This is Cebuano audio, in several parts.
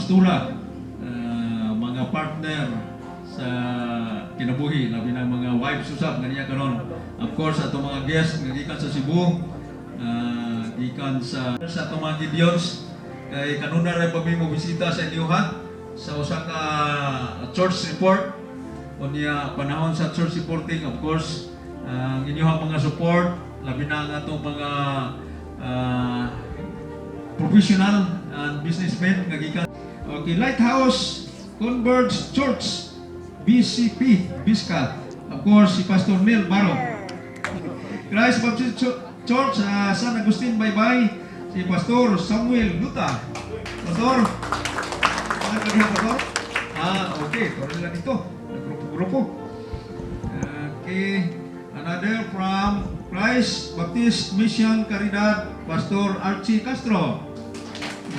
pastora, mga partner sa kinabuhi, labi na mga wives usab nga niya karon. Of course, atong mga guest nga gikan sa Cebu, gikan sa atong mga Gideons, kay kanunay ra pa mi mo bisita sa inyoha sa usa ka church report. Unya panahon sa church reporting, of course, ang inyong mga support, labi na ang atong mga professional and businessmen nga gikan. Okay, Lighthouse Converge Church BCP Bisca. Of course, si Pastor Neil Baro. Christ Baptist Church, San Agustin Baybay, si Pastor Samuel Luta. Pastor, ano ka diha, Pastor? Ah, okay. Toro sila dito. Nagrupo-grupo. Okay. Another from Christ Baptist Mission Caridad, Pastor Archie Castro.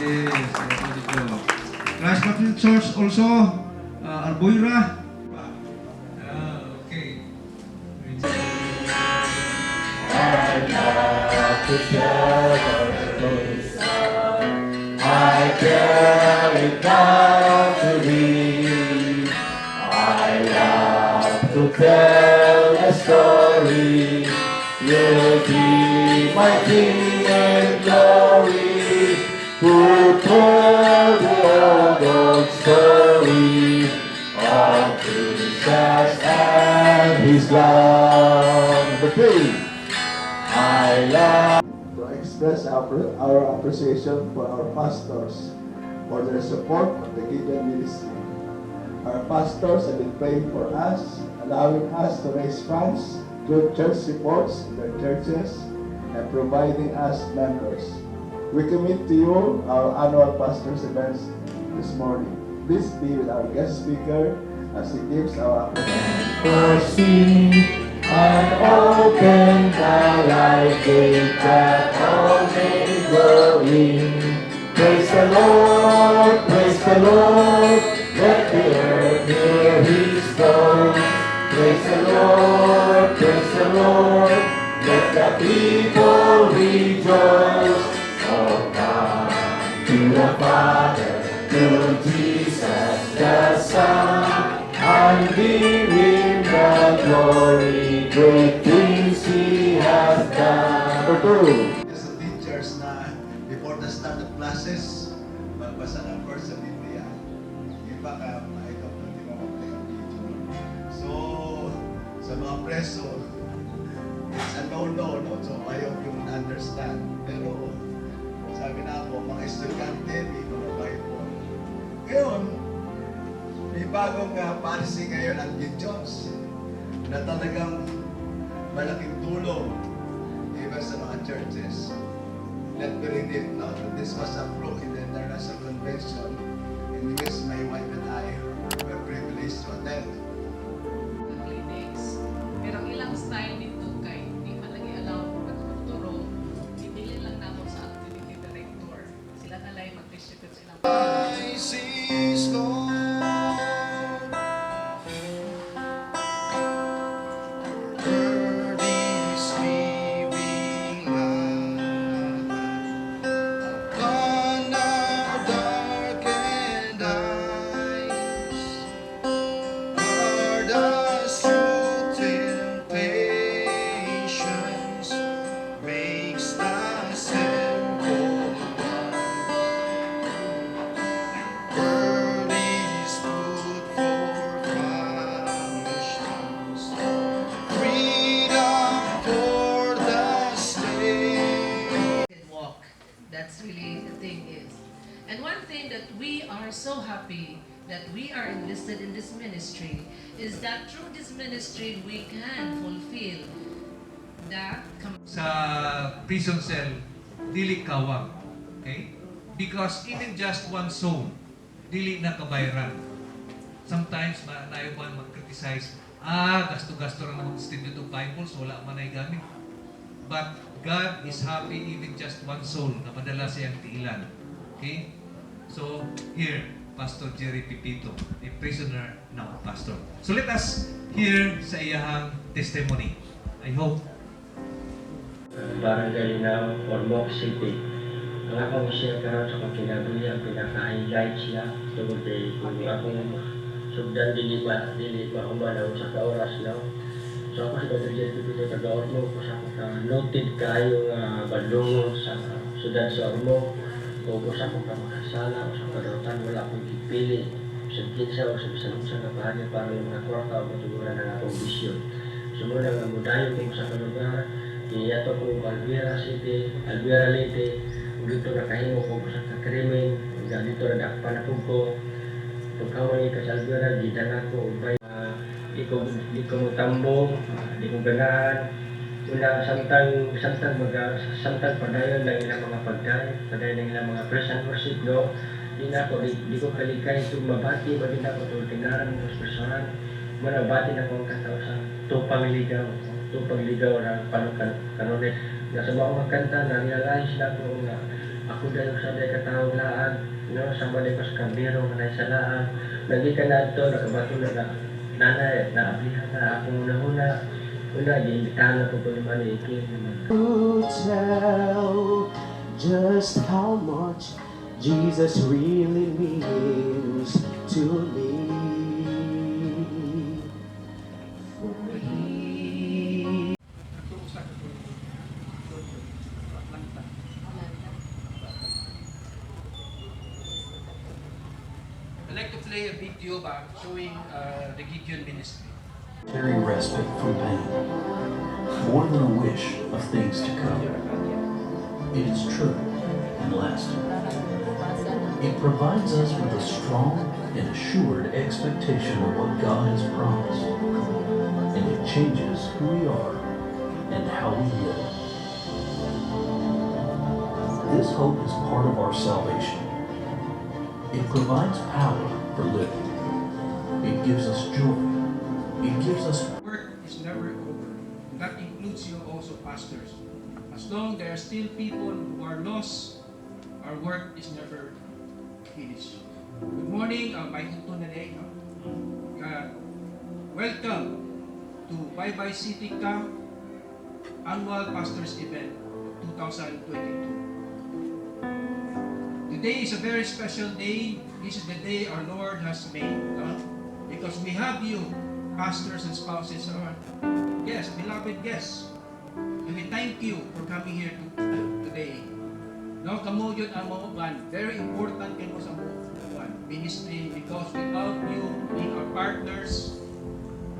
Yes, ito dito. Christ Baptist Church also, Albuera. Ah, okay. I love to tell the story. I tell it down to thee. I love to tell the story. You'll be my King and glory. To tell the old, old story of Jesus and His love. Number three. I love To express our appreciation for our pastors for their support of the Gideon ministry. Our pastors have been praying for us, allowing us to raise funds through church reports in their churches and providing us members. We commit to you our annual pastors events this morning. Please be with our guest speaker as he gives our For sin and open the light gate that all may go in. Praise the Lord, praise the Lord, let the earth hear His voice. Praise the Lord, praise the Lord, let the people rejoice. Oh, come to the Father, to Jesus the Son, and give Him the glory, great things He has done. Number two. Sa teachers na before the start of classes, magbasa ng verse sa Biblia. Iba ka, I don't know, di ba mag-play ang video. So, sa mga preso, it's a no-no, no? So, I hope you will understand. Pero, sabi na ako, mga estudyante, may mga Bible. Ngayon, may bagong policy ngayon ang Gideons na talagang malaking tulong even sa mga churches. Let me read it, no? This was approved in the International Convention in which my wife and I were privileged to attend. Clinics. Pero ang ilang style dito kay di man lagi allow magturo, ibilin lang namo sa activity director. Sila na lang mag-distribute silang Is gone. Word is living light upon our darkened eyes. Guard us through temptations, makes the simple one. Word is food for famished ones, freedom for the slave. Can walk. That's really the thing is. And one thing that we are so happy that we are enlisted in this ministry is that through this ministry we can fulfill the Sa prison cell, dili kawang. Okay? Because even just one soul, dili na kabayaran. Sometimes, naay uban mag-criticize, "Ah, gasto-gasto ra naman distribute og Bibles, wala man ay gamit." But God is happy even just one soul na madala siyang tiilan. Okay? So, here, Pastor Jerry Pipito, a prisoner, now a pastor. So let us hear sa iyahang testimony. I hope Barangay Linao, Ormoc City. Ang akong share karon sa akong kinabuhi, ang pinaka-highlight I-guide siya tungod kay kung akong sugdan, dili mahuman ang usa ka oras, no? So ako si Brother Jeff Pipito, taga Ormoc, usa ko ka noted kaayo nga bandungon sa siyudad sa Ormoc ug usa ko ka makasala, usa ka dautan. Wala akong gipili sa kinsa o sa bisan unsa nga paagi para lang mga kwarta o matuguran ang akong bisyo. So mao na nga modayon ko sa lugar, niadto ko og Albuera City, Albuera, Leyte, ug didto nakahimo ko usa ka krimen, ug didto nadakpan na pud ko. Pagkahuman ka sa Albuera, gidala ko og bay, di ko motambong, di ko ganahan. Una, samtang padayon ng ilang mga pagday, padayon ng ilang mga praise and worship, no? Di na ako, di ko kalikay itong mabati, ba din ako itong tinaran ng personal. Muna, bati na ko ang kanta sa Tupang Ligaw, Tupang Ligaw na paano kanunay. Nasa mga mga kanta, na-realize na ko nga ako dayon sa day katawag laag, no? Sama ko sa kambero nga naay sa laag. Nagikan na ito, nakabato na na nanay, naablihan na akong una-una. Una, giimbitahan na ko ni Manny Ikin. To tell just how much Jesus really means to me. For he Ito usa ka Atlanta. Atlanta. I'd like to play a video ba showing the Gideon Ministry. Temporary respite from pain, more than a wish of things to come. It is true and lasting. It provides us with a strong and assured expectation of what God has promised, and it changes who we are and how we live. This hope is part of our salvation. It provides power for living. It gives us joy. It gives us Work is never over. That includes you also, pastors. As long there are still people who are lost, our work is never finished. Good morning, may unto na day, no? Welcome to Baybay City Camp Annual Pastors Event 2022. Today is a very special day. This is the day our Lord has made. No? Because we have you, pastors and spouses, our guests, beloved guests. And we thank you for coming here today. No, kamo gyud ang mo one. Very important kamo sa mo one ministry because without you being our partners,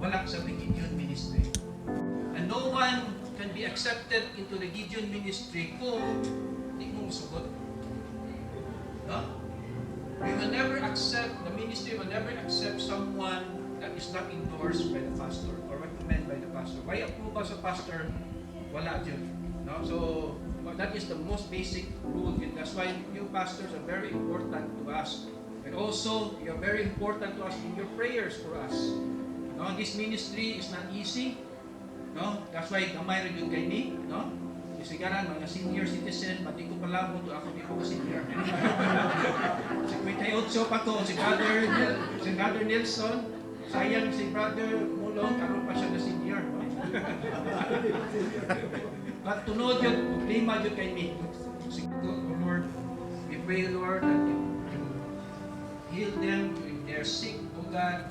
wala sa Gideon Ministry. And no one can be accepted into the Gideon Ministry kung di mo musugot. No? We will never accept, the ministry will never accept someone that is not endorsed by the pastor or recommended by the pastor. By approval sa pastor, wala yun. No? So, well, that is the most basic rule. And that's why you pastors are very important to us. And also, you are very important to us in your prayers for us. No? This ministry is not easy. No? That's why gamay rin gyud kay ni, no? Isigaran mga senior citizen, pati ko pala mo to ako di ko senior. 58 pa ko si Brother Nelson, sayang si Brother Mulong karon pa siya na senior, no? But tunod gyud, problema gyud kay mi. Oh Lord, we pray, Lord, that you heal them if they are sick, O God.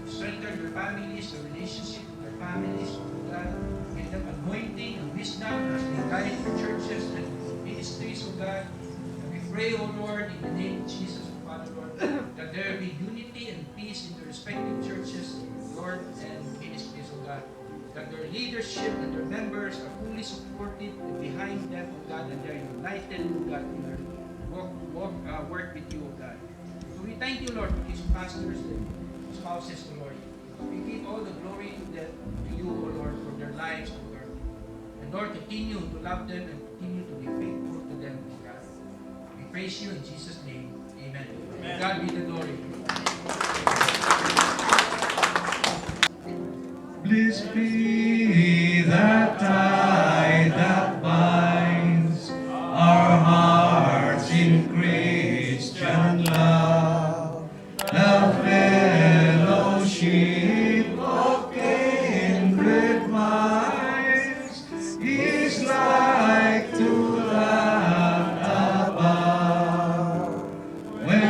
Strengthen their families, their relationship with their families, O God. Give them anointing and wisdom as they guide their churches and ministries, O God. And we pray, O Lord, in the name of Jesus, O Father, Lord, that there be unity and peace in the respective churches, Lord, and ministries, O God. That their leadership and their members are fully supported and behind them, O God, and they are united, O God, in their work with you, O God. So we thank you, Lord, for these pastors and spouses, O Lord. We give all the glory to you, O Lord, for their lives, O Lord. And Lord, continue to love them and continue to be faithful to them, O God. We praise you in Jesus' name. Amen. Amen. God be the glory. Bliss be that tie that binds our hearts in Christian love, the fellowship of kindred minds is like to that above. When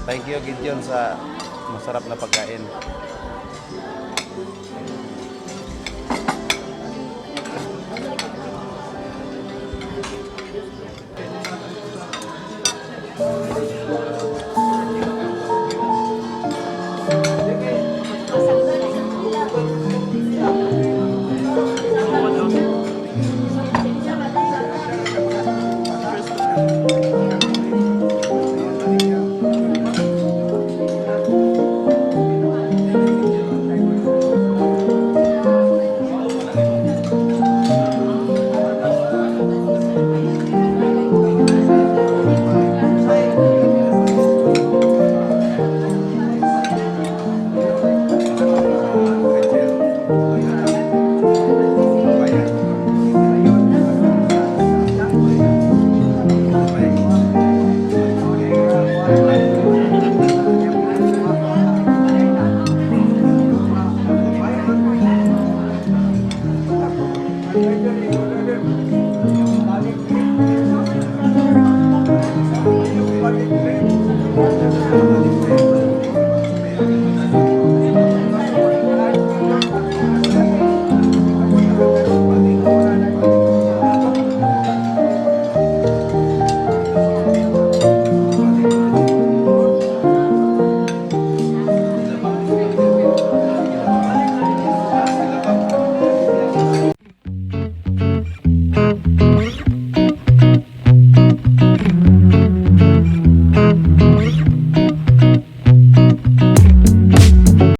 Thank you, Gideon, sa masarap na pagkain.